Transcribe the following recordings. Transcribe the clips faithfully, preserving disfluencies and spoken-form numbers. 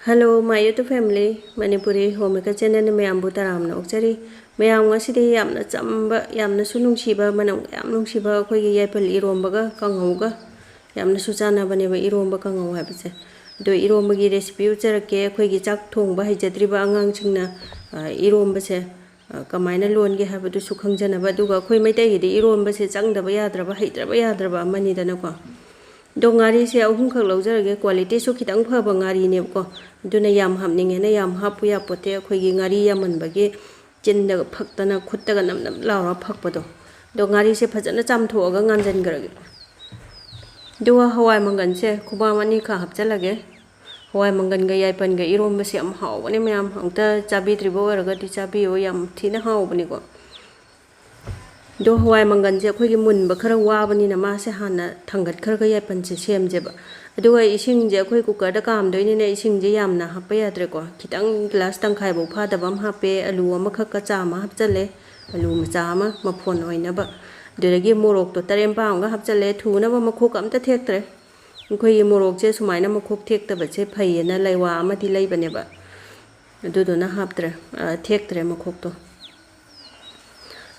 Hello, my YouTube family, Manipuri Homemaker channelꯅ ꯃꯌꯥꯝꯕꯨ ꯇꯔꯥꯝꯅ ꯑꯣꯛꯆꯔꯤ꯫ ꯃꯌꯥꯝ, ꯉꯁꯤꯗꯤ ꯌꯥꯝꯅ ꯆꯝꯕ, ꯌꯥꯝꯅꯁꯨ ꯅꯨꯡꯁꯤꯕ, ꯃꯅꯝ ꯀꯌꯥꯝ ꯅꯨꯡꯁꯤꯕ ꯑꯩꯈꯣꯏꯒꯤ ꯌꯥꯏꯄꯜ ꯏꯔꯣꯝꯕꯒ ꯀꯥꯡꯍꯧꯒ ꯌꯥꯝꯅꯁꯨ ꯆꯥꯟꯅꯕꯅꯦꯕ ꯏꯔꯣꯝꯕ ꯀꯥꯡꯍꯧ ꯍꯥꯏꯕꯁꯦ꯫ ꯑꯗꯣ ꯏꯔꯣꯝꯕꯒꯤ recipe ꯎꯠꯆꯔꯛꯀꯦ꯫ ꯑꯩꯈꯣꯏꯒꯤ ꯆꯥꯛ ꯊꯣꯡꯕ ꯍꯩꯖꯗ꯭ꯔꯤꯕ ꯑꯉꯥꯡꯁꯤꯡꯅ, ꯑ, ꯏꯔꯣꯝꯕꯁꯦ, ꯑ, ꯀꯃꯥꯏꯅ ꯂꯣꯟꯒꯦ ꯍꯥꯏꯕꯗꯨꯁꯨ ꯈꯪꯖꯅꯕ꯫ ꯑꯗꯨꯒ ꯑꯩꯈꯣꯏ ꯃꯩꯇꯩꯒꯤꯗꯤ ꯏꯔꯣꯝꯕꯁꯦ ꯆꯪꯗꯕ ꯌꯥꯗ꯭ꯔꯕ, ꯍꯩꯇ꯭ꯔꯕ ꯌꯥꯗ꯭ꯔꯕ ꯑꯃꯅꯤꯗꯅꯀꯣ꯫ ꯑꯗꯣ ꯉꯥꯔꯤꯁꯦ ꯑꯍꯨꯝꯈꯛ ꯂꯧꯖꯔꯒꯦ꯫ Qualityꯁꯨ ꯈꯤꯇꯪ ꯐꯕ ꯉꯥꯔꯤꯅꯦꯕꯀꯣ꯫ ꯑꯗꯨꯅ ꯌꯥꯝ ꯍꯥꯞꯅꯤꯡꯉꯦꯅ ꯌꯥꯝ ꯍꯥꯞꯄꯨ ꯌꯥꯄꯣꯠꯇꯦ꯫ ꯑꯩꯈꯣꯏꯒꯤ ꯉꯥꯔꯤ ꯌꯥꯝꯃꯟꯕꯒꯤ ꯆꯤꯟꯗꯒ ꯐꯛꯇꯅ, ꯈꯨꯠꯇꯒ ꯅꯝ ꯅꯝ ꯂꯥꯎꯔ ꯐꯛꯄꯗꯣ꯫ ꯑꯗꯣ ꯉꯥꯔꯤꯁꯦ ꯐꯖꯅ ꯆꯥꯝꯊꯣꯛꯑꯒ ꯉꯥꯟꯖꯟꯈ꯭ꯔꯒꯦ꯫ ꯑꯗꯨꯒ ꯍꯋꯥꯏ ꯃꯪꯒꯟꯁꯦ ꯈꯨꯕꯥꯝ ꯑꯅꯤꯈꯛ ꯍꯥꯞꯆꯜꯂꯒꯦ꯫ ꯍꯋꯥꯏ ꯃꯪꯒꯟꯒ ꯌꯥꯏꯄꯟꯒ ꯏꯔꯣꯝꯕꯁꯦ ꯌꯥꯝ ꯍꯥꯎꯕꯅꯦ ꯃꯌꯥꯝ꯫ ꯑꯃꯨꯛꯇ ꯆꯥꯕꯤꯗ꯭ꯔꯤꯕ ꯑꯣꯏꯔꯒꯗꯤ ꯆꯥꯕꯤꯌꯨ, ꯌꯥꯝ ꯊꯤꯅ ꯍꯥꯎꯕꯅꯤꯀꯣ꯫ ꯑꯗꯣ ꯍꯋꯥꯏ ꯃꯪꯒꯟꯁꯦ ꯑꯩꯈꯣꯏꯒꯤ ꯃꯨꯟꯕ ꯈꯔ ꯋꯥꯕꯅꯤꯅ ꯃꯥꯁꯦ ꯍꯥꯟꯅ ꯊꯥꯡꯒꯠꯈ꯭ꯔꯒ ꯌꯥꯏꯄꯟꯁꯦ ꯁꯦꯝꯁꯦꯕ꯫ ꯑꯗꯨꯒ ꯏꯁꯤꯡꯁꯦ ꯑꯩꯈꯣꯏ cookerꯗ ꯀꯥꯝꯗꯣꯏꯅꯤꯅ ꯏꯁꯤꯡꯁꯦ ꯌꯥꯝꯅ ꯍꯥꯞꯄ ꯌꯥꯗ꯭ꯔꯦꯀꯣ꯫ ꯈꯤꯇꯪ glass ꯇꯪꯈꯥꯏꯐꯧ ꯐꯥꯗꯕ ꯑꯃ ꯍꯥꯞꯄꯦ, ꯑꯂꯨ ꯑꯃꯈꯛꯀ ꯆꯥꯝꯃ ꯍꯥꯞꯆꯜꯂꯦ, ꯑꯂꯨ ꯃꯆꯥ ꯑꯃ ꯃꯐꯣꯟ ꯑꯣꯏꯅꯕ꯫ ꯑꯗꯨꯗꯒꯤ ꯃꯣꯔꯣꯛꯇꯣ ꯇꯔꯦꯠ ꯅꯤꯄꯥꯟ ꯑꯃꯒ ꯍꯥꯞꯆꯜꯂꯦ, ꯊꯨꯅꯕ꯫ ꯃꯈꯣꯛꯀ ꯑꯝꯇ ꯊꯦꯛꯇ꯭ꯔꯦ꯫ ꯑꯩꯈꯣꯏꯒꯤ ꯃꯣꯔꯣꯛꯁꯦ ꯁꯨꯃꯥꯏꯅ ꯃꯈꯣꯛ ꯊꯦꯛꯇꯕꯁꯦ ꯐꯩꯌꯦꯅ ꯂꯩꯋꯥ ꯑꯃꯗꯤ ꯂꯩꯕꯅꯦꯕ, ꯑꯗꯨꯗꯨꯅ ꯍꯥꯞꯇ꯭ꯔꯦ, ꯑ, ꯊꯦꯛꯇ꯭ꯔꯦ ꯃꯈꯣꯛꯇꯣ꯫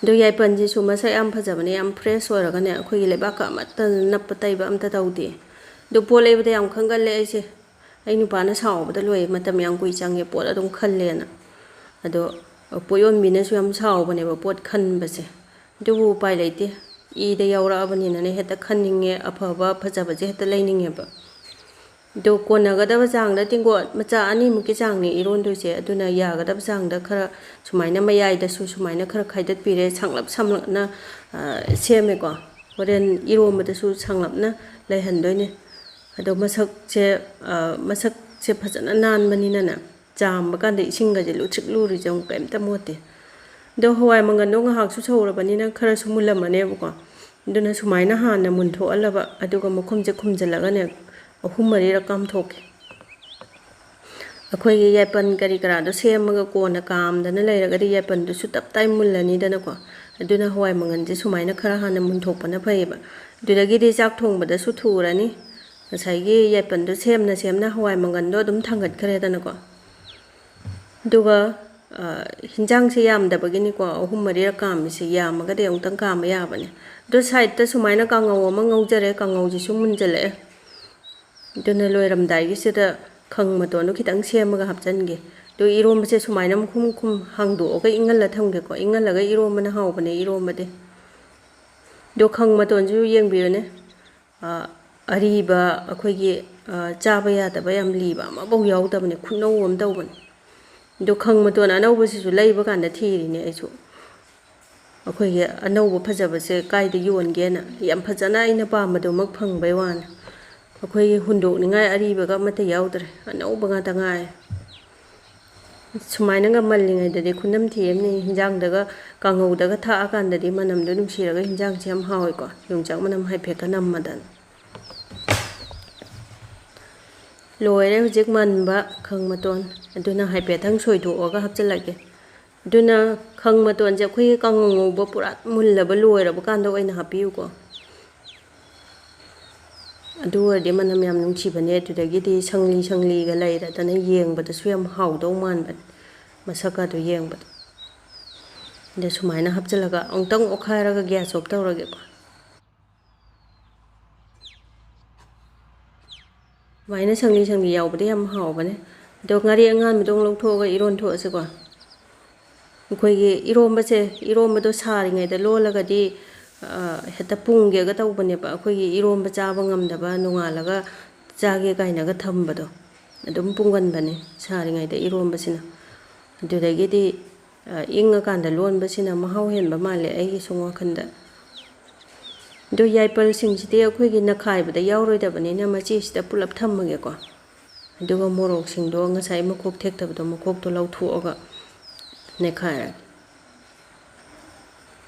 ꯑꯗꯣ ꯌꯥꯏꯄꯟꯁꯤꯁꯨ ꯃꯁꯛ ꯌꯥꯝ ꯐꯖꯕꯅꯦ, ꯌꯥꯝ fresh ꯑꯣꯏꯔꯒꯅꯦ꯫ ꯑꯩꯈꯣꯏꯒꯤ ꯂꯩꯕꯥꯛꯀ ꯑꯃꯠꯇ ꯅꯞꯄ ꯇꯩꯕ ꯑꯝꯇ ꯇꯧꯗꯦ꯫ ꯑꯗꯣ ꯄꯣꯠ ꯂꯩꯕꯗ ꯌꯥꯝ ꯈꯪꯒꯜꯂꯦ ꯑꯩꯁꯦ꯫ ꯑꯩ ꯅꯨꯄꯥꯅ ꯁꯥꯎꯕꯗ ꯂꯣꯏꯔꯦ, "ꯃꯇꯝ ꯌꯥꯝ ꯀꯨꯏ ꯆꯪꯉꯦ, ꯄꯣꯠ ꯑꯗꯨꯝ ꯈꯜꯂꯦꯅ"꯫ ꯑꯗꯣ ꯄꯣꯠ ꯌꯣꯟꯕꯤꯅꯁꯨ ꯌꯥꯝ ꯁꯥꯎꯕꯅꯦꯕ ꯄꯣꯠ ꯈꯟꯕꯁꯦ꯫ ꯑꯗꯨꯕꯨ ꯎꯄꯥꯏ ꯂꯩꯇꯦ, ꯏꯗ ꯌꯥꯎꯔꯛꯑꯕꯅꯤꯅꯅꯦ ꯍꯦꯛꯇ ꯈꯟꯅꯤꯡꯉꯦ, ꯑꯐꯕ ꯐꯖꯕꯁꯦ ꯍꯦꯛꯇ ꯂꯩꯅꯤꯡꯉꯦꯕ꯫ ꯑꯗꯣ ꯀꯣꯟꯅꯒꯗꯕ ꯆꯥꯡꯗ ꯇꯦꯡꯀꯣꯠ ꯃꯆꯥ ꯑꯅꯤꯃꯨꯛꯀꯤ ꯆꯥꯡꯅꯦ ꯏꯔꯣꯟꯗꯣꯏꯁꯦ, ꯑꯗꯨꯅ ꯌꯥꯒꯗꯕ ꯆꯥꯡꯗ ꯈꯔ ꯁꯨꯃꯥꯏꯅ ꯃꯌꯥꯏꯗꯁꯨ ꯁꯨꯃꯥꯏꯅ ꯈꯔ ꯈꯥꯏꯗꯠꯄꯤꯔꯦ, ꯁꯥꯡꯂꯞ ꯁꯥꯡꯂꯞꯅ, ꯑ, ꯁꯦꯝꯃꯦꯀꯣ꯫ ꯍꯣꯔꯦꯟ ꯏꯔꯣꯝꯕꯗꯁꯨ ꯁꯥꯡꯂꯞꯅ ꯂꯩꯍꯟꯗꯣꯏꯅꯦ꯫ ꯑꯗꯣ ꯃꯁꯛꯁꯦ, ꯑ, ꯃꯁꯛꯁꯦ ꯐꯖꯅ ꯅꯥꯟꯕꯅꯤꯅꯅꯦ, ꯆꯥꯝꯕ ꯀꯥꯟꯗ ꯏꯁꯤꯡꯒꯁꯦ ꯂꯨꯊ꯭ꯔꯤꯛ ꯂꯨꯔꯤꯁꯦ ꯑꯃꯨꯛ ꯀꯩꯝꯇ ꯃꯣꯠꯇꯦ꯫ ꯑꯗꯣ ꯍꯋꯥꯏ ꯃꯪꯒꯟꯗꯣ ꯉꯥꯏꯍꯥꯛꯁꯨ ꯁꯧꯔꯕꯅꯤꯅ ꯈꯔꯁꯨ ꯃꯨꯜꯂꯝꯃꯅꯦꯕꯀꯣ꯫ ꯑꯗꯨꯅ ꯁꯨꯃꯥꯏꯅ ꯍꯥꯟꯅ ꯃꯨꯟꯊꯣꯛꯍꯜꯂꯕ, ꯑꯗꯨꯒ ꯃꯈꯨꯝꯁꯦ ꯈꯨꯝꯖꯤꯜꯂꯒꯅꯦ ꯑꯍꯨꯝ ꯃꯔꯤꯔꯛ ꯀꯥꯝꯊꯣꯛꯀꯦ꯫ ꯑꯩꯈꯣꯏꯒꯤ ꯌꯥꯏꯄꯟ ꯀꯔꯤ ꯀꯔꯥꯗꯣ ꯁꯦꯝꯃꯒ ꯀꯣꯟꯅ ꯀꯥꯝꯗꯅ ꯂꯩꯔꯒꯗꯤ ꯌꯥꯏꯄꯟꯗꯨꯁꯨ ꯇꯞ ꯇꯥꯏ ꯃꯨꯜꯂꯅꯤꯗꯅꯀꯣ꯫ ꯑꯗꯨꯅ ꯍꯋꯥꯏ ꯃꯪꯒꯟꯁꯦ ꯁꯨꯃꯥꯏꯅ ꯈꯔ ꯍꯥꯟꯅ ꯃꯨꯟꯊꯣꯛꯄꯅ ꯐꯩꯌꯦꯕ꯫ ꯑꯗꯨꯗꯒꯤꯗꯤ ꯆꯥꯛ ꯊꯣꯡꯕꯗꯁꯨ ꯊꯨꯔꯅꯤ꯫ ꯉꯁꯥꯏꯒꯤ ꯌꯥꯏꯄꯟꯗꯣ ꯁꯦꯝꯅ ꯁꯦꯝꯅ ꯍꯋꯥꯏ ꯃꯪꯒꯟꯗꯣ ꯑꯗꯨꯝ ꯊꯥꯡꯒꯠꯈ꯭ꯔꯦꯗꯅꯀꯣ꯫ ꯑꯗꯨꯒ, ꯑ, ꯍꯤꯟꯖꯥꯡꯁꯦ ꯌꯥꯝꯗꯕꯒꯤꯅꯤꯀꯣ, ꯑꯍꯨꯝ ꯃꯔꯤꯔꯛ ꯀꯥꯝꯃꯤꯁꯦ, ꯌꯥꯝꯃꯒꯗꯤ ꯑꯃꯨꯛꯇꯪ ꯀꯥꯝꯕ ꯌꯥꯕꯅꯦ꯫ ꯑꯗꯣ ꯁꯥꯏꯠꯇ ꯁꯨꯃꯥꯏꯅ ꯀꯥꯡꯉꯧ ꯑꯃ ꯉꯧꯖꯔꯦ, ꯀꯥꯡꯉꯧꯁꯤꯁꯨ ꯃꯨꯟꯖꯜꯂꯛꯑꯦ꯫ ꯑꯗꯨꯅ ꯂꯣꯏꯔꯝꯗꯥꯏꯒꯤꯁꯤꯗ ꯈꯪ ꯃꯇꯣꯟꯗꯣ ꯈꯤꯇꯪ ꯁꯦꯝꯃꯒ ꯍꯥꯞꯆꯤꯟꯒꯦ꯫ ꯑꯗꯣ ꯏꯔꯣꯝꯕꯁꯦ ꯁꯨꯃꯥꯏꯅ ꯃꯈꯨꯝ ꯃꯈꯨꯝ ꯍꯥꯡꯗꯣꯛꯑꯒ ꯏꯪꯍꯜꯂ ꯊꯝꯒꯦꯀꯣ, ꯏꯪꯍꯜꯂꯒ ꯏꯔꯣꯝꯕꯅ ꯍꯥꯎꯕꯅꯦ ꯏꯔꯣꯝꯕꯗꯤ꯫ ꯑꯗꯣ ꯈꯪ ꯃꯇꯣꯟꯁꯨ ꯌꯦꯡꯕꯤꯌꯨꯅꯦ꯫ ꯑ, ꯑꯔꯤꯕ ꯑꯩꯈꯣꯏꯒꯤ, ꯑ, ꯆꯥꯕ ꯌꯥꯗꯕ ꯌꯥꯝ ꯂꯤꯕ ꯑꯃꯐꯥꯎ ꯌꯥꯎꯗꯕꯅꯦ, ꯈꯨꯅꯧ ꯑꯃ ꯇꯧꯕꯅꯦ꯫ ꯑꯗꯣ ꯈꯪ ꯃꯇꯣꯟ ꯑꯅꯧꯕꯁꯤꯁꯨ ꯂꯩꯕ ꯀꯥꯟꯗ ꯊꯤꯔꯤꯅꯦ ꯑꯩꯁꯨ꯫ ꯑꯩꯈꯣꯏꯒꯤ ꯑꯅꯧꯕ ꯐꯖꯕꯁꯦ ꯀꯥꯏꯗ ꯌꯣꯟꯒꯦꯅ꯫ ꯌꯥꯝ ꯐꯖꯅ ꯑꯩꯅ ꯄꯥꯝꯕꯗꯨꯃꯛ ꯐꯪꯕꯩ ꯋꯥꯅꯤ꯫ ꯑꯩꯈꯣꯏꯒꯤ ꯍꯨꯟꯗꯣꯛꯅꯤꯡꯉꯥꯏ ꯑꯔꯤꯕꯒ ꯑꯃꯠꯇ ꯌꯥꯎꯗ꯭ꯔꯦ, ꯑꯅꯧꯕ ꯉꯥꯛꯇ ꯉꯥꯏꯔꯦ꯫ ꯁꯨꯃꯥꯏꯅꯒ ꯃꯜꯂꯤꯉꯩꯗꯗꯤ ꯈꯨꯅꯝ ꯊꯤꯕꯅꯤ꯫ ꯍꯤꯟꯖꯥꯡꯗꯒ, ꯀꯥꯡꯉꯧꯗꯒ ꯊꯥꯛꯑꯀꯥꯟꯗꯗꯤ ꯃꯅꯝꯗꯣ ꯅꯨꯡꯁꯤꯔꯒ ꯍꯤꯟꯖꯥꯡꯁꯦ ꯌꯥꯝ ꯍꯥꯎꯋꯦꯀꯣ, ꯌꯣꯡꯆꯥꯛ ꯃꯅꯝ ꯍꯥꯏꯐꯦꯠꯀ ꯅꯝꯃꯗꯅ꯫ ꯂꯣꯏꯔꯦ ꯍꯧꯖꯤꯛ ꯃꯟꯕ ꯈꯪ ꯃꯇꯣꯟ꯫ ꯑꯗꯨꯅ ꯍꯥꯏꯐꯦꯠꯇꯪ ꯁꯣꯏꯗꯣꯛꯑꯒ ꯍꯥꯞꯆꯤꯜꯂꯒꯦ꯫ ꯑꯗꯨꯅ ꯈꯪ ꯃꯇꯣꯟꯁꯦ ꯑꯩꯈꯣꯏꯒꯤ ꯀꯥꯡꯉꯧ ꯉꯧꯕ ꯄꯨꯔꯥ ꯃꯨꯜꯂꯕ, ꯂꯣꯏꯔꯕ ꯀꯥꯟꯗ ꯑꯣꯏꯅ ꯍꯥꯞꯄꯤꯌꯨꯀꯣ꯫ ꯑꯗꯨ ꯑꯣꯏꯔꯗꯤ ꯃꯅꯝ ꯌꯥꯝ ꯅꯨꯡꯁꯤꯕꯅꯦ꯫ ꯑꯗꯨꯗꯒꯤꯗꯤ ꯁꯪꯂꯤ ꯁꯪꯂꯤꯒ ꯂꯩꯔꯗꯅ ꯌꯦꯡꯕꯗꯁꯨ ꯌꯥꯝ ꯍꯥꯎꯗꯧ ꯃꯥꯟꯕꯅꯦ, ꯃꯁꯛꯀꯗꯣ ꯌꯦꯡꯕꯗ꯫ ꯑꯗ ꯁꯨꯃꯥꯏꯅ ꯍꯥꯞꯆꯤꯜꯂꯒ ꯑꯃꯨꯛꯇꯪ ꯑꯣꯠꯈꯥꯏꯔꯒ gas off ꯇꯧꯔꯒꯦꯀꯣ꯫ ꯁꯨꯃꯥꯏꯅ ꯁꯪꯂꯤ ꯁꯪꯂꯤ ꯌꯥꯎꯕꯗꯤ ꯌꯥꯝ ꯍꯥꯎꯕꯅꯦ꯫ ꯑꯗꯣ ꯉꯥꯔꯤ ꯑꯉꯥꯟꯕꯗꯣ ꯑꯃꯨꯛ ꯂꯧꯊꯣꯛꯑꯒ ꯏꯔꯣꯟ ꯊꯣꯛꯑꯁꯤꯀꯣ꯫ ꯑꯩꯈꯣꯏꯒꯤ ꯏꯔꯣꯝꯕꯁꯦ, ꯏꯔꯣꯝꯕꯗꯣ ꯁꯥꯔꯤꯉꯩꯗ ꯂꯣꯜꯂꯒꯗꯤ, ꯑ, ꯍꯦꯛꯇ ꯄꯨꯝꯒꯦꯒ ꯇꯧꯕꯅꯦꯕ꯫ ꯑꯩꯈꯣꯏꯒꯤ ꯏꯔꯣꯝꯕ ꯆꯥꯕ ꯉꯝꯗꯕ, ꯅꯣꯡꯉꯥꯜꯂꯒ ꯆꯥꯒꯦ ꯀꯥꯏꯅꯒ ꯊꯝꯕꯗꯣ, ꯑꯗꯨꯝ ꯄꯨꯝꯒꯟꯕꯅꯦ ꯁꯥꯔꯤꯉꯩꯗ ꯏꯔꯣꯝꯕꯁꯤꯅ꯫ ꯑꯗꯨꯗꯒꯤꯗꯤ, ꯑ, ꯏꯪꯉꯀꯥꯟꯗ ꯂꯣꯟꯕꯁꯤꯅ ꯃꯍꯥꯎ ꯍꯦꯟꯕ ꯃꯥꯜꯂꯦ ꯑꯩꯒꯤ ꯁꯨꯝ ꯋꯥꯈꯜꯗ꯫ ꯑꯗꯣ ꯌꯥꯏꯄꯜꯁꯤꯡꯁꯤꯗꯤ ꯑꯩꯈꯣꯏꯒꯤ ꯅꯈꯥꯏꯕꯗ ꯌꯥꯎꯔꯣꯏꯗꯕꯅꯤꯅ ꯃꯆꯦꯁꯤꯗ ꯄꯨꯂꯞ ꯊꯝꯃꯒꯦꯀꯣ꯫ ꯑꯗꯨꯒ ꯃꯣꯔꯣꯛꯁꯤꯡꯗꯣ ꯉꯁꯥꯏ ꯃꯈꯣꯛ ꯊꯦꯛꯇꯕꯗꯣ, ꯃꯈꯣꯛꯇꯣ ꯂꯧꯊꯣꯛꯑꯒ ꯅꯦꯠꯈꯥꯏꯔꯒꯦ꯫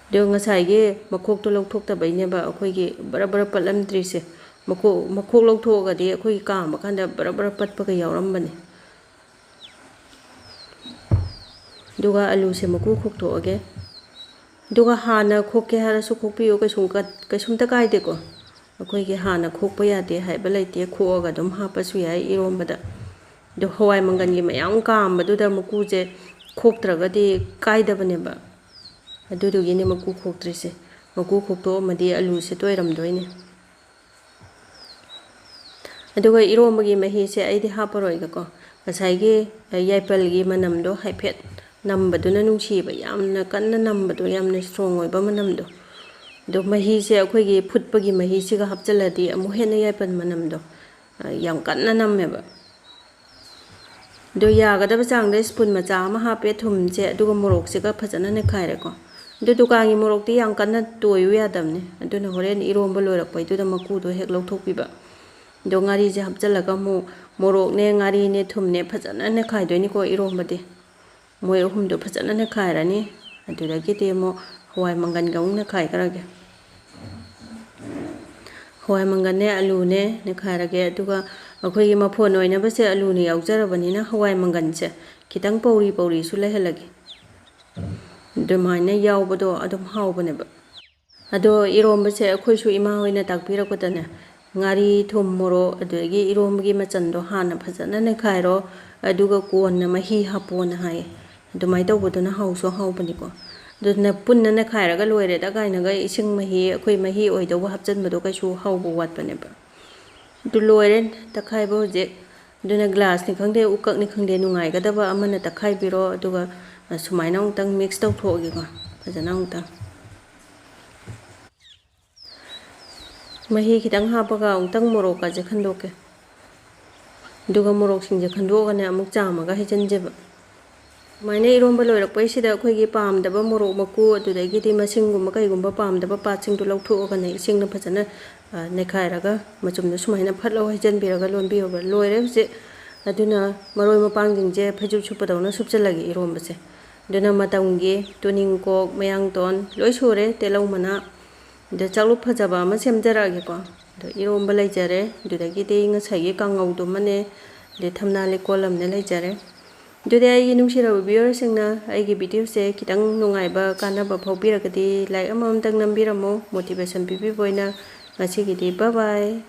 ꯑꯗꯣ ꯉꯁꯥꯏꯒꯤ ꯃꯈꯣꯛꯇꯣ ꯂꯧꯊꯣꯛꯇꯕꯩꯅꯦꯕ ꯑꯩꯈꯣꯏꯒꯤ ꯕꯔ ꯕꯔ ꯄꯠꯂꯝꯗ꯭ꯔꯤꯁꯦ꯫ ꯃꯈꯣꯛ, ꯃꯈꯣꯛ ꯂꯧꯊꯣꯛꯑꯒꯗꯤ ꯑꯩꯈꯣꯏꯒꯤ ꯀꯥꯝꯕ ꯀꯥꯟꯗ ꯕꯔ ꯕꯔ ꯄꯠꯄꯒ ꯌꯥꯎꯔꯝꯕꯅꯦ꯫ ꯑꯗꯨꯒ ꯑꯂꯨꯁꯦ ꯃꯀꯨ ꯈꯣꯛꯇꯣꯛꯑꯒꯦ꯫ ꯑꯗꯨꯒ ꯍꯥꯟꯅ ꯈꯣꯛꯀꯦ ꯍꯥꯏꯔꯁꯨ ꯈꯣꯛꯄꯤꯌꯨ, ꯀꯩꯁꯨꯝ ꯀꯠ-, ꯀꯩꯁꯨꯝꯇ ꯀꯥꯏꯗꯦꯀꯣ꯫ ꯑꯩꯈꯣꯏꯒꯤ ꯍꯥꯟꯅ ꯈꯣꯛꯄ ꯌꯥꯗꯦ ꯍꯥꯏꯕ ꯂꯩꯇꯦ, ꯈꯣꯛꯑꯒ ꯑꯗꯨꯝ ꯍꯥꯞꯄꯁꯨ ꯌꯥꯏ ꯏꯔꯣꯝꯕꯗ꯫ ꯑꯗꯣ ꯍꯋꯥꯏ ꯃꯪꯒꯟꯒꯤ ꯃꯌꯥꯝ ꯀꯥꯝꯕꯗꯨꯗ ꯃꯀꯨꯁꯦ ꯈꯣꯛꯇ꯭ꯔꯒꯗꯤ ꯀꯥꯏꯗꯕꯅꯦꯕ꯫ ꯑꯗꯨꯗꯨꯒꯤꯅꯦ ꯃꯀꯨ ꯈꯣꯛꯇ꯭ꯔꯤꯁꯦ꯫ ꯃꯀꯨ ꯈꯣꯛꯇꯣꯛꯑꯝꯃꯗꯤ ꯑꯂꯨꯁꯦ ꯇꯣꯏꯔꯝꯗꯣꯏꯅꯦ꯫ ꯑꯗꯨꯒ ꯏꯔꯣꯝꯕꯒꯤ ꯃꯍꯤꯁꯦ ꯑꯩꯗꯤ ꯍꯥꯞꯄꯔꯣꯏꯒꯦꯀꯣ꯫ ꯉꯁꯥꯏꯒꯤ ꯌꯥꯏꯄꯜꯒꯤ ꯃꯅꯝꯗꯣ ꯍꯥꯏꯐꯦꯠ ꯅꯝꯕꯗꯨꯅ ꯅꯨꯡꯁꯤꯕ, ꯌꯥꯝꯅ ꯀꯟꯅ ꯅꯝꯕꯗꯣ, ꯌꯥꯝꯅ ꯏꯁꯇ꯭ꯔꯣꯡ ꯑꯣꯏꯕ ꯃꯅꯝꯗꯣ꯫ ꯑꯗꯣ ꯃꯍꯤꯁꯦ ꯑꯩꯈꯣꯏꯒꯤ ꯐꯨꯠꯄꯒꯤ ꯃꯍꯤꯁꯤꯒ ꯍꯥꯞꯆꯤꯜꯂꯗꯤ ꯑꯃꯨꯛ ꯍꯦꯟꯅ ꯌꯥꯏꯄꯜ ꯃꯅꯝꯗꯣ, ꯑ, ꯌꯥꯝ ꯀꯟꯅ ꯅꯝꯃꯦꯕ꯫ ꯑꯗꯣ ꯌꯥꯒꯗꯕ ꯆꯥꯡꯗ ꯁ꯭ꯄꯨꯟ ꯃꯆꯥ ꯑꯃ ꯍꯥꯞꯄꯦ ꯊꯨꯝꯁꯦ, ꯑꯗꯨꯒ ꯃꯣꯔꯣꯛꯁꯤꯒ ꯐꯖꯅ ꯅꯩꯈꯥꯏꯔꯦꯀꯣ꯫ ꯑꯗꯣ ꯗꯨꯀꯥꯟꯒꯤ ꯃꯣꯔꯣꯛꯇꯤ ꯌꯥꯝ ꯀꯟꯅ ꯇꯣꯏꯌꯨ ꯌꯥꯗꯕꯅꯦ, ꯑꯗꯨꯅ ꯍꯣꯔꯦꯟ ꯏꯔꯣꯝꯕ ꯂꯣꯏꯔꯛꯄꯩꯗꯨꯗ ꯃꯀꯨꯗꯣ ꯍꯦꯛ ꯂꯧꯊꯣꯛꯄꯤꯕ꯫ ꯑꯗꯣ ꯉꯥꯔꯤꯁꯦ ꯍꯥꯞꯆꯤꯜꯂꯒ ꯑꯃꯨꯛ ꯃꯣꯔꯣꯛꯅꯦ, ꯉꯥꯔꯤꯅꯦ, ꯊꯨꯝꯅꯦ ꯐꯖꯅ ꯅꯩꯈꯥꯏꯗꯣꯏꯅꯤꯀꯣ ꯏꯔꯣꯝꯕꯗꯤ꯫ ꯃꯣꯏ ꯑꯍꯨꯝꯗꯣ ꯐꯖꯅ ꯅꯩꯈꯥꯏꯔꯅꯤ꯫ ꯑꯗꯨꯗꯒꯤꯗꯤ ꯑꯃꯨꯛ ꯍꯋꯥꯏ ꯃꯪꯒꯟꯒ ꯑꯃꯨꯛ ꯅꯩꯈꯥꯏꯈ꯭ꯔꯒꯦ꯫ ꯍꯋꯥꯏ ꯃꯪꯒꯟꯅꯦ, ꯑꯂꯨꯅꯦ ꯅꯩꯈꯥꯏꯔꯒꯦ꯫ ꯑꯗꯨꯒ ꯑꯩꯈꯣꯏꯒꯤ ꯃꯐꯣꯟ ꯑꯣꯏꯅꯕꯁꯦ ꯑꯂꯨꯅ ꯌꯥꯎꯖꯔꯕꯅꯤꯅ ꯍꯋꯥꯏ ꯃꯪꯒꯟꯁꯦ ꯈꯤꯇꯪ ꯄꯧꯔꯤ ꯄꯧꯔꯤꯁꯨ ꯂꯩꯍꯜꯂꯒꯦ꯫ ꯑꯗꯨꯃꯥꯏꯅ ꯌꯥꯎꯕꯗꯣ ꯑꯗꯨꯝ ꯍꯥꯎꯕꯅꯦꯕ꯫ ꯑꯗꯣ ꯏꯔꯣꯝꯕꯁꯦ ꯑꯩꯈꯣꯏꯁꯨ ꯏꯃꯥ ꯍꯣꯏꯅ ꯇꯥꯛꯄꯤꯔꯛꯄꯗꯅꯦ, ꯉꯥꯔꯤ, ꯊꯨꯝ, ꯃꯣꯔꯣꯛ, ꯑꯗꯨꯗꯒꯤ ꯏꯔꯣꯝꯕꯒꯤ ꯃꯆꯜꯗꯣ ꯍꯥꯟꯅ ꯐꯖꯅ ꯅꯩꯈꯥꯏꯔꯣ, ꯑꯗꯨꯒ ꯀꯣꯟꯅ ꯃꯍꯤ ꯍꯥꯞꯄꯣꯅ ꯍꯥꯏꯌꯦ꯫ ꯑꯗꯨꯃꯥꯏꯅ ꯇꯧꯕꯗꯨꯅ ꯍꯥꯎꯁꯨ ꯍꯥꯎꯕꯅꯤꯀꯣ꯫ ꯑꯗꯨꯅ ꯄꯨꯟꯅ ꯅꯩꯈꯥꯏꯔꯒ ꯂꯣꯏꯔꯦꯗ ꯀꯥꯏꯅꯒ ꯏꯁꯤꯡ ꯃꯍꯤ, ꯑꯩꯈꯣꯏ ꯃꯍꯤ ꯑꯣꯏꯗꯧꯕ ꯍꯥꯞꯆꯤꯟꯕꯗꯣ ꯀꯩꯁꯨ ꯍꯥꯎꯕ ꯋꯥꯠꯄꯅꯦꯕ꯫ ꯑꯗꯨ ꯂꯣꯏꯔꯦ ꯇꯛꯈꯥꯏꯕ ꯍꯧꯖꯤꯛ꯫ ꯑꯗꯨꯅ ꯒ꯭ꯂꯥꯁꯅꯤ ꯈꯪꯗꯦ, ꯎꯀꯛꯅꯤ ꯈꯪꯗꯦ, ꯅꯨꯡꯉꯥꯏꯒꯗꯕ ꯑꯃꯅ ꯇꯛꯈꯥꯏꯕꯤꯔꯣ꯫ ꯑꯗꯨꯒ ꯁꯨꯃꯥꯏꯅ ꯑꯃꯨꯛꯇꯪ ꯃꯤꯛꯁ ꯇꯧꯊꯣꯛꯑꯒꯦꯀꯣ, ꯐꯖꯅ ꯑꯃꯨꯛꯇꯪ꯫ ꯃꯍꯤ ꯈꯤꯇꯪ ꯍꯥꯞꯄꯒ ꯑꯃꯨꯛꯇꯪ ꯃꯣꯔꯣꯛꯀꯁꯦ ꯈꯟꯗꯣꯛꯀꯦ꯫ ꯑꯗꯨꯒ ꯃꯣꯔꯣꯛꯁꯤꯡꯁꯦ ꯈꯟꯗꯣꯛꯑꯒꯅꯦ ꯑꯃꯨꯛ ꯆꯥꯝꯃꯒ ꯍꯩꯖꯤꯟꯖꯦꯕ꯫ ꯁꯨꯃꯥꯏꯅ ꯏꯔꯣꯝꯕ ꯂꯣꯏꯔꯛꯄꯩꯁꯤꯗ ꯑꯩꯈꯣꯏꯒꯤ ꯄꯥꯝꯗꯕ ꯃꯣꯔꯣꯛ ꯃꯀꯨ, ꯑꯗꯨꯗꯒꯤꯗꯤ ꯃꯁꯤꯡꯒꯨꯝꯕ ꯀꯩꯒꯨꯝꯕ ꯄꯥꯝꯗꯕ ꯄꯥꯠꯁꯤꯡꯗꯣ ꯂꯧꯊꯣꯛꯑꯒꯅꯦ ꯏꯁꯤꯡꯅ ꯐꯖꯅ, ꯑ, ꯅꯩꯈꯥꯏꯔꯒ ꯃꯆꯨꯝꯗꯣ ꯁꯨꯃꯥꯏꯅ ꯐꯠ ꯂꯧ ꯍꯩꯖꯤꯟꯕꯤꯔꯒ ꯂꯣꯟꯕꯤꯌꯣꯕ꯫ ꯂꯣꯏꯔꯦ ꯍꯧꯖꯤꯛ꯫ ꯑꯗꯨꯅ ꯃꯔꯣꯏ ꯃꯄꯥꯡꯁꯤꯡꯁꯦ ꯐꯩꯖꯨꯞ ꯁꯨꯞꯄꯗꯧꯅ ꯁꯨꯞꯆꯜꯂꯒꯦ ꯏꯔꯣꯝꯕꯁꯦ꯫ ꯑꯗꯨꯅ ꯃꯇꯝꯒꯤ ꯇꯨꯅꯤꯡꯀꯣꯛ, ꯃꯌꯥꯡꯇꯣꯟ ꯂꯣꯏ ꯁꯨꯔꯦ, ꯇꯤꯜꯍꯧ ꯃꯅꯥ꯫ ꯑꯗ ꯆꯥꯛꯂꯨꯛ ꯐꯖꯕ ꯑꯃ ꯁꯦꯝꯖꯔꯛꯑꯒꯦꯀꯣ꯫ ꯑꯗꯣ ꯏꯔꯣꯝꯕ ꯂꯩꯖꯔꯦ꯫ ꯑꯗꯨꯗꯒꯤꯗꯤ ꯉꯁꯥꯏꯒꯤ ꯀꯥꯡꯉꯧꯗꯨꯃꯅꯦ, ꯑꯗꯩ ꯊꯝꯅꯥ ꯂꯩꯀꯣꯜ ꯑꯃꯅꯦ ꯂꯩꯖꯔꯦ꯫ ꯑꯗꯨꯗꯤ ꯑꯩꯒꯤ ꯅꯨꯡꯁꯤꯔꯕ ꯚꯤꯌꯨꯋꯔꯁꯤꯡꯅ ꯑꯩꯒꯤ ꯚꯤꯗꯤꯑꯣꯁꯦ ꯈꯤꯇꯪ ꯅꯨꯡꯉꯥꯏꯕ, ꯀꯥꯟꯅꯕ ꯐꯥꯎꯕꯤꯔꯒꯗꯤ ꯂꯥꯏꯛ ꯑꯃꯃꯝꯇꯪ ꯅꯝꯕꯤꯔꯝꯃꯣ, ꯃꯣꯇꯤꯚꯦꯁꯟ ꯄꯤꯕꯤꯕ ꯑꯣꯏꯅ꯫ ꯉꯁꯤꯒꯤꯗꯤ bye bye꯫